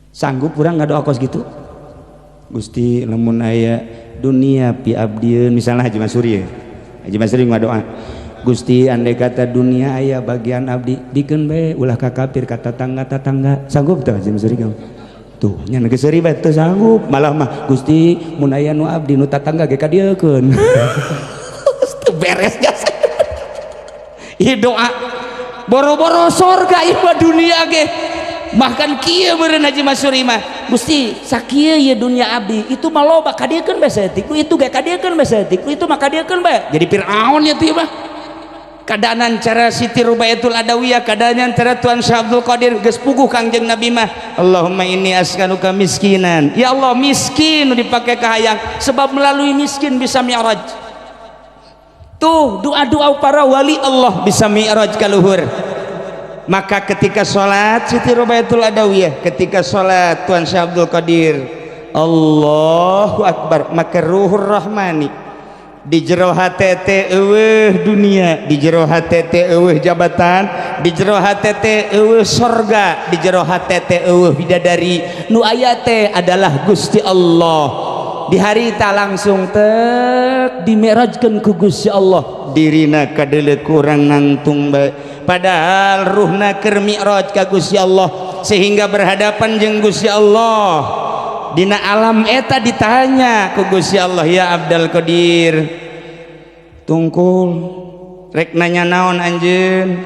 Sanggup urang ngadoa kos gitu? Gusti, lamun aya dunia pi abdieun, misalnya Haji Masuri ya. Haji Masuri ngadoa, Gusti, andai kata dunia aya bagian abdi, bikeun bae, ulah ka kafir, ka tetangga-tetangga. Sanggup teu Haji Masuri kamu? Tuh nya geus seuri bae teu sanggup. Malah mah, Gusti, mun aya nu abdi nu tatangga ge kadieukeun. Teu beres jasa. Ieu doa boro-boro sorga, ieu mah dunia ge. Bahkan kieu meureun Haji Masuri mah, Gusti, sakieu ieu dunia abdi, itu mah loba, kadieukeun bae saeutik, itu ge kadieukeun bae saeutik, itu mah kadieukeun bae. Jadi Fir'aun ya tuh mah. Kadanan cara Siti Rubaiatul Adawiyah, kadanan cara Tuan Syekh Abdul Qadir, geus puguh Kangjeng Nabi mah, Allahumma inni as'aluka miskinan. Ya Allah, miskin nu dipake kahayang, sebab melalui miskin bisa mi'raj. Tuh doa-doa para wali Allah bisa mi'raj ka luhur. Maka ketika sholat Siti Rubaiatul Adawiyah, ketika sholat Tuan Syekh Abdul Qadir, Allahu Akbar, maka ruhur rahmani di jero hate teh eueuh dunia, di jero hate teh eueuh jabatan, di jero hate teh eueuh sorga, di jero hate teh eueuh bidadari, nu aya teh adalah Gusti Allah. Di hari tak langsung tek dimi'rajkeun ku Gusti Allah, dirina kadeuleu kurang nangtung bae, padahal ruhna keur mi'raj ka Gusti Allah, sehingga berhadapan jeung Gusti Allah. Dina alam eta ditanya ku Gusti Allah, ya Abdul Qadir, tungkul rek nanya naon anjeun?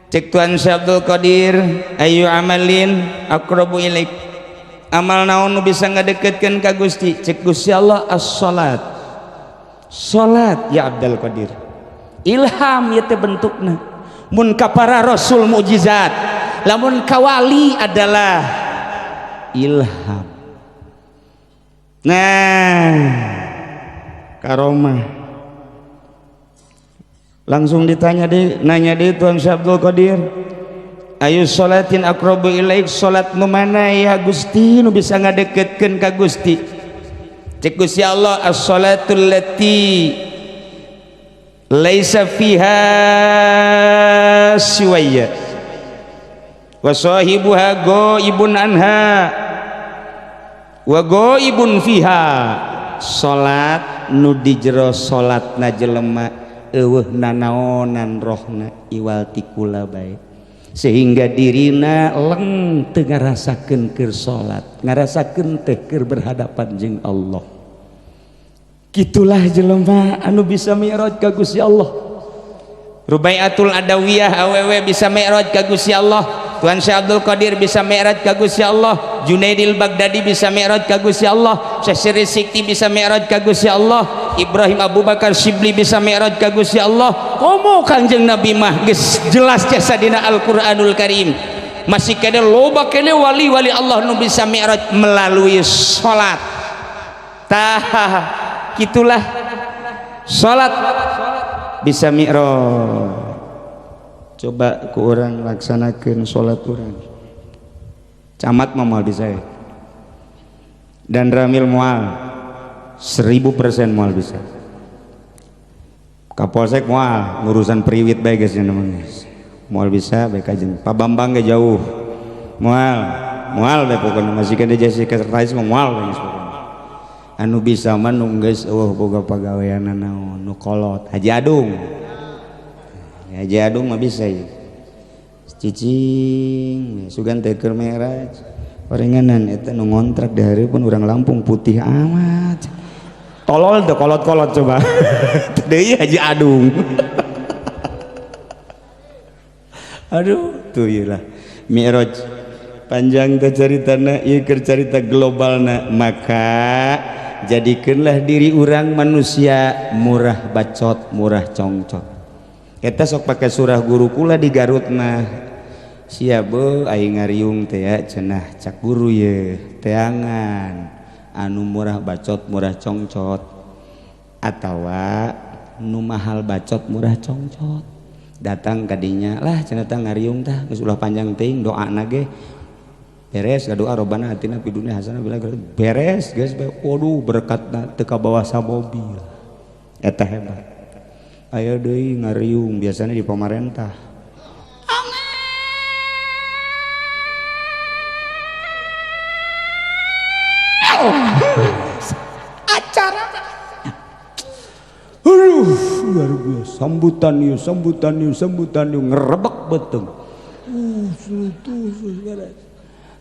Cek Tuan Syekh Abdul Qadir, ayu amalin aqrabu ilaik, amal naon nu bisa ngadeketkeun ka Gusti? Cek Gusti Allah, as-salat, salat ya Abdul Qadir. Ilham ieu teh bentukna. Mun ka para rasul mukjizat, lamun ka wali adalah ilham. Nah, karomah langsung ditanya deh, nanya deh Tuan Syekh Abdul Qadir, ayu sholatin aqrabu ilaik, salat nu mana ya Gusti nu bisa ngadeketkeun ka Gusti? Cek Gusti Allah, as-salatul lati laisa fiha siwaya wa sahibuha ghaibun anha wa ghaibun fiha. Salat nu di jero salatna jelema eueuh nanaonan rohna iwal ti kula bae, sehingga dirina leng teu ngarasakeun keur salat, ngarasakeun teh keur berhadapan jeung Allah. Gitulah jelema anu bisa mi'raj ka Gusti Allah. Rubaiatul Adawiyah awewe bisa mi'raj ka Gusti Allah, Tuan Syekh Abdul Qadir bisa mi'raj ka Gusti Allah, Junaidil Baghdadi bisa mi'raj ka Gusti Allah, Syekh Sirri Sikti bisa mi'raj ka Gusti Allah, Ibrahim Abu Bakar Sibli bisa mi'raj ka Gusti Allah. Komo Kangjeng Nabi mah geus jelas jasa dina Al-Qur'anul Karim. Masih kene loba kene wali-wali Allah nu bisa mi'raj melalui salat. Tah, gitulah salat bisa mi'raj. Coba ku urang laksanakan salat urang. Camat mah moal bisa ya, dan Ramil moal, 1000% moal bisa. Kapolsek moal, ngurusan priwit bae geus namanya moal bisa bae. Kajeng Pak Bambang ge jauh moal. Moal we pokona masih keneh jadi sekretaris mah moal we geus pokona. Anu bisa mah nu geus eueuh boga pagaweanna naon nu kolot Haji Adung. Haji Adung mah bisa ieu. Cicing sugan teh keur Mi'raj. Orenganan eta nu ngontrak di hareupeun urang Lampung putih amat. Tolol teh kolot-kolot coba. Teu deui Haji Adung. Aduh, tuh ieu lah. Mi'raj panjang teh caritana ieu keur carita globalna, maka jadikeunlah diri urang manusia murah bacot, murah congcot. Eta sok pake surah guru kula di Garut mah. Sia beuh aing ngariung teh ya cenah cak guru ye teangan anu murah bacot murah congcot atawa nu mahal bacot murah congcot. Datang kadinya lah cenah tah ngariung tah geus ulah panjang teuing doana ge beres doa robbana atina fid dunya hasanah bila beres geus waduh berkatna teu kabawa samobil eta hebat. Aya deui ngariung biasanya di pamarentah acara aduh luar biasa sambutan ieu sambutan ieu sambutan ieu ngerebek beuteung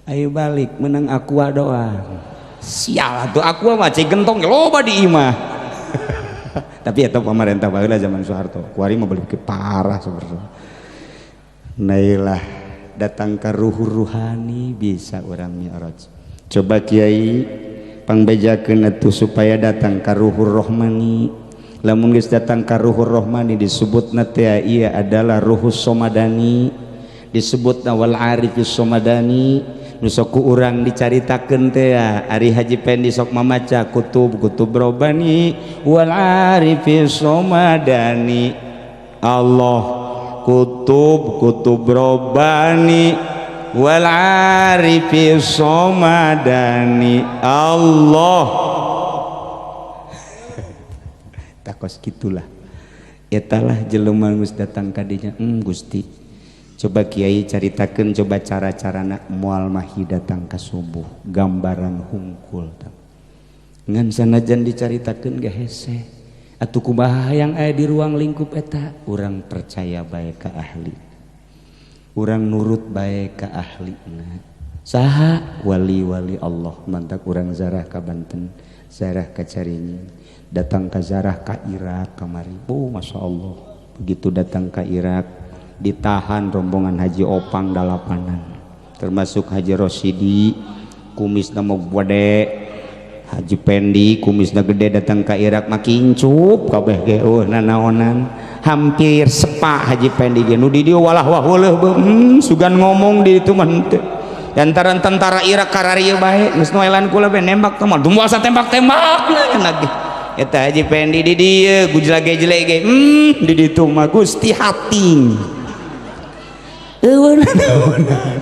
ayo balik menang aqua doang sial atuh aqua mah cai gentong loba di imah. Tapi eta pamarentah baheula zaman Soeharto kuari mah balik parah sebenarnya. Nailah datang ke ruhur ruhani bisa orang Mi'raj. Coba kiai pangbejakeun atuh supaya datang ka ruhur rohmani. Lamun geus datang ka ruhur rohmani disebutna teh ieu adalah ruhus somadani, disebutna wal arifus somadani. Nu sok ku urang dicaritakeun teh ari Haji Pendi sok mamaca kutub kutub robani wal arifis somadani. Allah kutub kutub robani wal arifis somadani. Allah takos gitulah etalah jelema geus datang ka dinya. Gusti coba kiai caritakeun coba cara-carana moal mahi datang ka subuh gambaran hungkul ngan sanajan dicaritakeun ge hese atuh kumaha hayang aya di ruang lingkup eta urang percaya bae ka ahli, urang nurut bae ka ahlina. Saha wali-wali Allah mantak urang zarah ka Banten, zarah ka Caringin, datang ka zarah ka Irak kamari. Oh Masya Allah, begitu datang ka Irak ditahan rombongan Haji Opang dalapanan, termasuk Haji Rosidi kumisna mah gede, Haji Pendi kumisna gede datang ka Irak mah kincup kabeh ge eueuh nanaonan hampir sepa Haji Pendi ge nu di dieu walah wah weuleuh sugan ngomong di ditu mah henteu. Lantaran tentara Irak kararieu bae geus noelan kula bae nembak teh mah dumasa tembak-tembak lagi eta Haji Pendi di dieu gujlage-jelek ge di ditu mah Gusti hating eueuh nanaonan.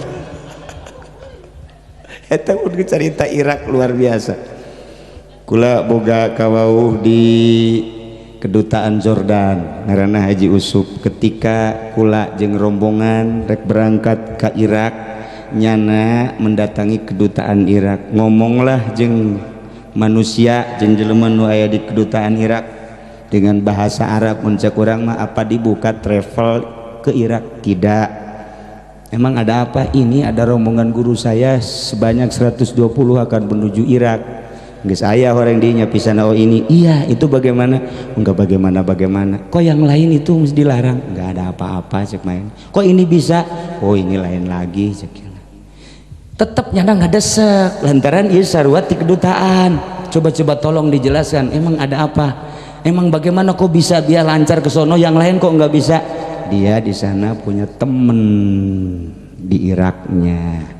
Eta mun carita Irak luar biasa. Kula boga kawauh di kedutaan Jordan ngaranna Haji Usup. Ketika kula jeung rombongan rek berangkat ka Irak nyana mendatangi kedutaan Irak, ngomonglah jeung manusia jeung jelema nu aya di kedutaan Irak dengan bahasa Arab. Mun cek urang mah apa dibuka travel ke Irak? Tidak. Emang ada apa? Ini ada rombongan guru saya sebanyak 120 akan menuju Irak. Geus aya orang dinya pisan. Oh ini iya itu bagaimana? Enggak bagaimana bagaimana. Kok yang lain itu mesti dilarang? Enggak ada apa-apa cek main. Kok ini bisa? Oh ini lain lagi cek. Tetep nyana ngadesek lantaran ieu sarua ti kedutaan. Coba-coba tolong dijelaskan, emang ada apa? Emang bagaimana kok bisa dia lancar ke sono yang lain kok nggak bisa? Dia di sana punya temen di Iraknya.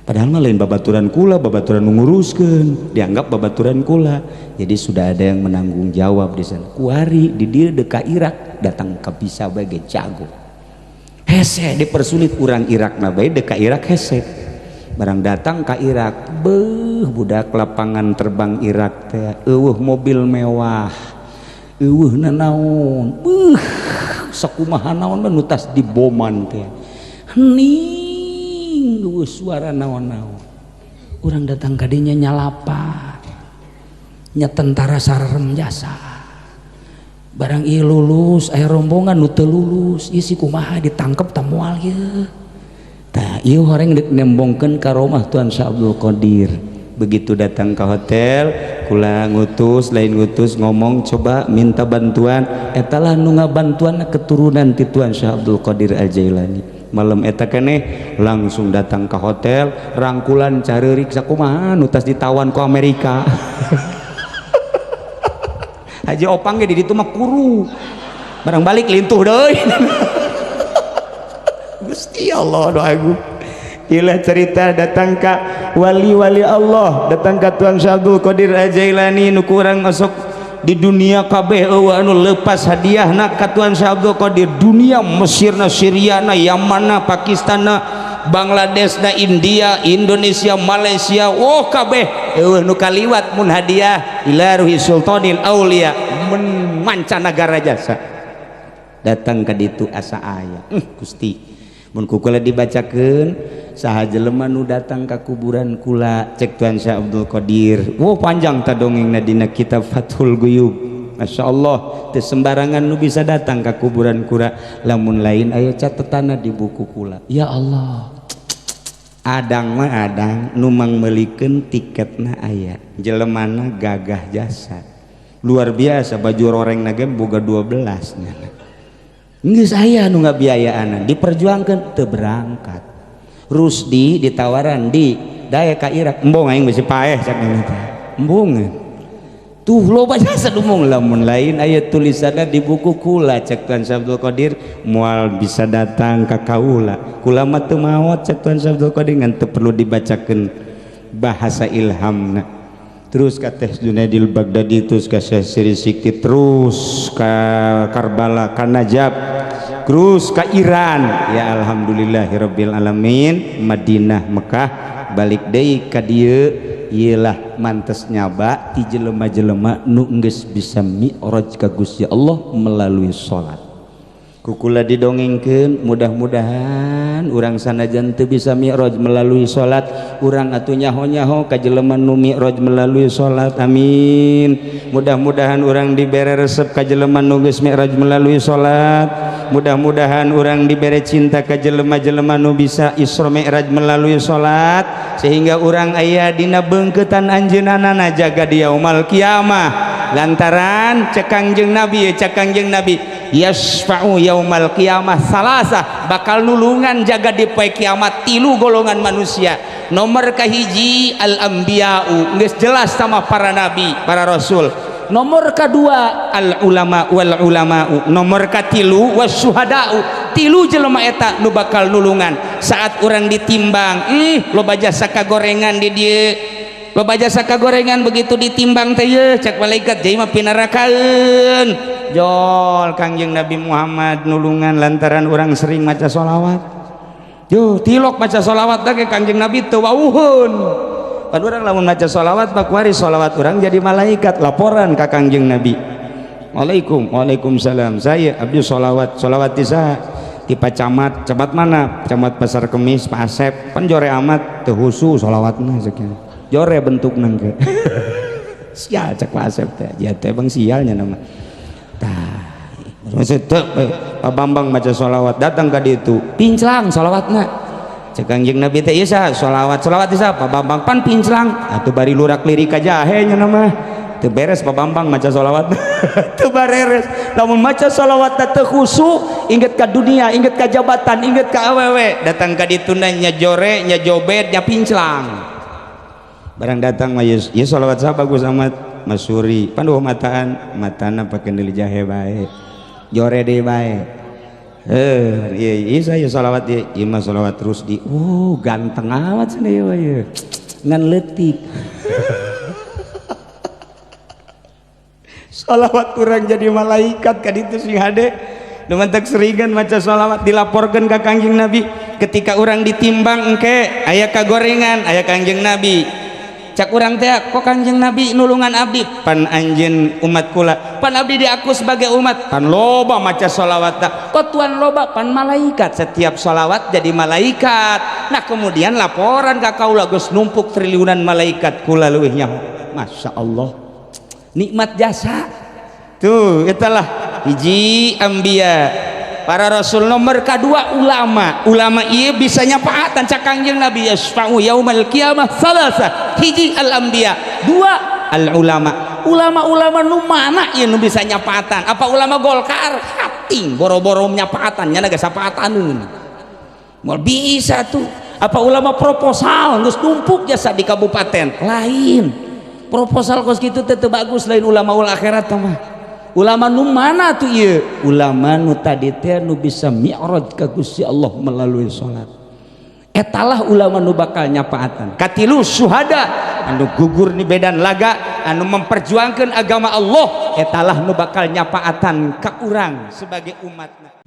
Padahal mah lain babaturan kula, babaturan nguruskeun, dianggap babaturan kula. Jadi sudah ada yang menanggung jawab di sana. Kuari di dieu deka Irak datang ke bisa bae jago. Hese dipersulit urang Irak na bae deka Irak hese. Barang datang ka Irak, beuh budak lapangan terbang Irak teh eueuh mobil mewah. Eueuh nanaon, beuh sakumaha naon mah nu tas diboman teh. Hening eueuh suara naon-naon. Urang datang ka dinya nyalapar nya tentara sararem jasa barang ieu lulus aya rombongan nu teu lulus ieu si kumaha ditangkep tah moal ieu. Tah ieu horeng deuk nembongkeun ka rumah Tuan Syekh Abdul Qadir. Begitu datang ke hotel, kula ngutus, lain ngutus, ngomong coba minta bantuan. Eta lah nu ngabantuan keturunan ti Tuan Syekh Abdul Qadir Al Jailani. Malam eta keneh langsung datang ke hotel, rangkulan careurik sakumaha nu tas ditawan ku Amerika. Haji Opang ge di ditu mah kuru, barang balik lintuh deui. Gusti Allah, doa agung. Inilah cerita datang ka wali-wali Allah, datang ka Tuan Syekh Abdul Qadir Al Jailani nu kurang osok di dunia kabeh eueuh anu lepas hadiahna ka Tuan Syekh Abdul Qadir. Dunia Mesirna, Syriana, Yamanna, Pakistanna, Bangladesna, India, Indonesia, Malaysia, oh kabeh eueuh nu kaliwat mun hadiah ila ruhi sultanil aulia mun mancanagara jasa. Datang ka ditu asa aya, Gusti, mun ku kula dibacakeun saha jelema nu datang ka kuburan kula, cek Tuan Syekh Abdul Qadir. Wow, panjang ta dongengna dina kitab Fathul Guyub. Masya Allah, teu sembarangan nu bisa datang ka kuburan kula lamun lain aya catetanna di buku kula. Ya Allah. Adang mah adang nu mangmeulikeun tiketna aya jelemana gagah jasa luar biasa, baju roreng ge boga 12 nya. Geus aya nu ngabiayaanan, diperjuangkeun teu berangkat. Rusdi ditawaran di daek ka Irak, embung aing bisi paeh cak teh, embung tuh loba jasa dumung. Lamun lain aya tulisanna di buku kula, cek Tuan Syekh Abdul Qadir, moal bisa datang ka kaula. Kula mah teu maot, cek Tuan Syekh Abdul Qadir, ngan teu perlu dibacakeun bahasa ilhamna. Terus ka Teh Junaidil Baghdadi, terus ka Syekh Siri Sikti, terus ka Karbala, ka Najaf, terus ka Iran. Ya alhamdulillahirabbil alamin, Madinah, Mekah, balik deui ka dieu. Iyalah mantes nyaba ti jelema-jelema nu geus bisa mi'raj ka Gusti Allah melalui salat. Kukula didongengkeun, mudah-mudahan urang sanajan teu bisa mi'raj melalui salat, urang atuh nyaho-nyaho ka jelema nu mi'raj melalui salat. Amin. Mudah-mudahan urang dibere resep ka jelema nu geus mi'raj melalui salat. Mudah-mudahan urang dibere cinta ka jelema-jelema nu bisa Isra Mi'raj melalui salat, sehingga urang aya dina beungkeutan anjeunna jaga di yaumal kiamah. Lantaran cek Kangjeng Nabi, cek Kangjeng Nabi, yasfa'u yaumal kiamah salasa, bakal nulungan jaga di poe kiamat tilu golongan manusia. Nomor kahiji al anbiya'u, geus jelas sama para nabi, para rasul. Nomor kedua al ulama wal ulama'u, nomor katilu wasyuhada'u. Tilu jelema eta nu bakal nulungan saat urang ditimbang. Loba jasa kagorengan di dieu, loba jasa kagorengan, begitu ditimbang teh ye cek malaikat jadi mah pinarakaeun. Jol Kangjeng Nabi Muhammad nulungan lantaran orang sering maca sholawat. Yo tilok maca sholawat teh Kangjeng Nabi teu wauheun. Pan urang lamun maca sholawat pak kuari sholawat urang jadi malaikat laporan ka Kangjeng Nabi. Waalaikum, waalaikumsalam, saya abdi sholawat. Sholawat ti saha? Ti Pak Camat. Camat mana? Camat Pasar Kemis, Pak Asep. Pan jore amat, teu husu sholawatna cek, jore bentukna ge sial cek Pak Asep teh. Ya teh bang sialnya nama tah. Maksud teu Pak Bambang maca sholawat datang ka ditu. Pinclang sholawatna. Cek Kangjeng Nabi teh, ieu saha sholawat? Sholawat ti saha? Pak Bambang. Pan pinclang atuh bari lurak lirik ka jahe nya nama teu beres. Pak Bambang maca sholawat teu bareres. Lamun maca sholawat teu khusyuk, inget ka dunia, inget ka jabatan, inget ka awewe, datang ka dituna nya jore, nya jobet, nya pinclang. Barang datang mah ieu sholawat saha bagus amat? Masuri. Pan dua mataan matana pake neuli jahe bae, jore deui bae. Iya iya, saya sholawat ieu, ieu mah sholawat terus di. Oh, ganteng amat cenah ieu mah ieu, ngan leutik. Sholawat kurang jadi malaikat ka ditu sing hade. Nu mantak seringan maca sholawat dilaporkeun ka Kangjeng Nabi ketika urang ditimbang engke aya kagorengan, aya Kangjeng Nabi. Cak urang teh, kok Kanjeng Nabi nulungan abdi, pan anjeun umat kula, pan abdi diaku sebagai umat, pan loba maca sholawat. Kok tuan loba, pan malaikat setiap sholawat jadi malaikat. Nah, kemudian laporan ka kaula, geus numpuk triliunan malaikat, kula leuwih nyaho. Masya Allah, nikmat jasa tuh. Itulah hiji, ambia, para rasul. Nomor kedua, ulama. Ulama iya bisa nyapaatan. Cak Kangjeng Nabi, yasfa'u yaumal qiyamah salasa, hiji al anbiya, dua al ulama. Ulama-ulama nu mana ieu nu bisa nyapaatan? Apa ulama Golkar? Hating boro-boro nyapaatan, nya geus sapaataneun, moal bisa tuh. Apa ulama proposal geus numpuk jasa di kabupaten? Lain proposal kos kitu teh teu bagus, lain ulama ul akhirat mah. Ulama nu mana tuh ieu? Ulama nu tadi teh, nu bisa mi'raj ka Gusti Allah melalui salat, etalah ulama nu bakal nyapaatan. Katilu, syuhada, anu gugur di medan laga, anu memperjuangkan agama Allah, etalah nu bakal nyapaatan ka urang sebagai umatna.